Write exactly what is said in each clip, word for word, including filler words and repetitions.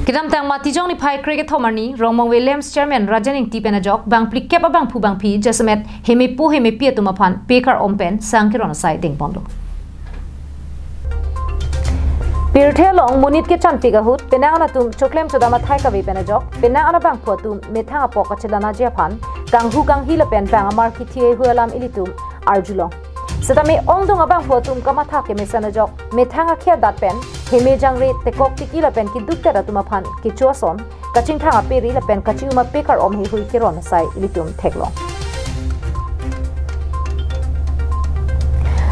Kedamtang Matijong niphai krekethom arni Rongmongve LAMPS chairman Rajan Ingti pen ajok bang phlikep abangphu bangphi jasemet hemepo hemepi atum aphan pekar-om pen sang keron asai dengponlo. Pirthe along monit kechanpik ahut penang an atum choklem chodam athai kave pen ajok penang an abangphu atum methang apok kachelanaji aphan kanghu kanghi lapen bang amar kithi hui alam ilitum arjulong. Setame ongdung abangphu atum kamatha kemesen ajok methang akhei adat pen heme jangre tekok tiki lapen kidukdet atum aphan kecho ason kachingthang aperi lapen kachingma pekar-om heihui keron asai ilitum theklong.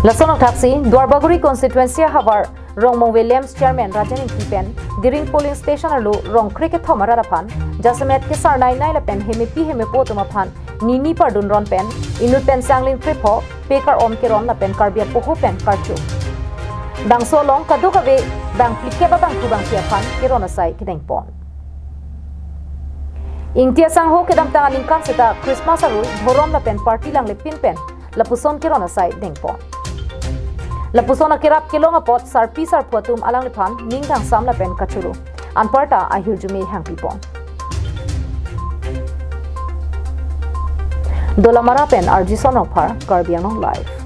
Lason thaksi Duarbagori constituency ahavar Rongmongve LAMPS chairman Rajan Ingti pen Diring polling station arlo rong krekethom arat aphan jasemet kesarnei nei lapen hemepi hemepo atum aphan nini pardun ron pen inut pen sanglin krepho pekar-om keron lapen Karbi apoho pen karcho. Bangso along kadokave bang phlikep abangphu bangphi aphan keron asai kedengpon. Ingti asangho kedamtang aningkan seta Christmas arui dhorom lapen party langlepin pen lapuson keron asai dengpon. Lapuson akerap kelong apot sarpi sarpo atum alangliphan ning kangsam lapen kachoro anparta ahirjume hangpipon. Dolamara pen R G Sonrongphar, Karbi Anglong Live.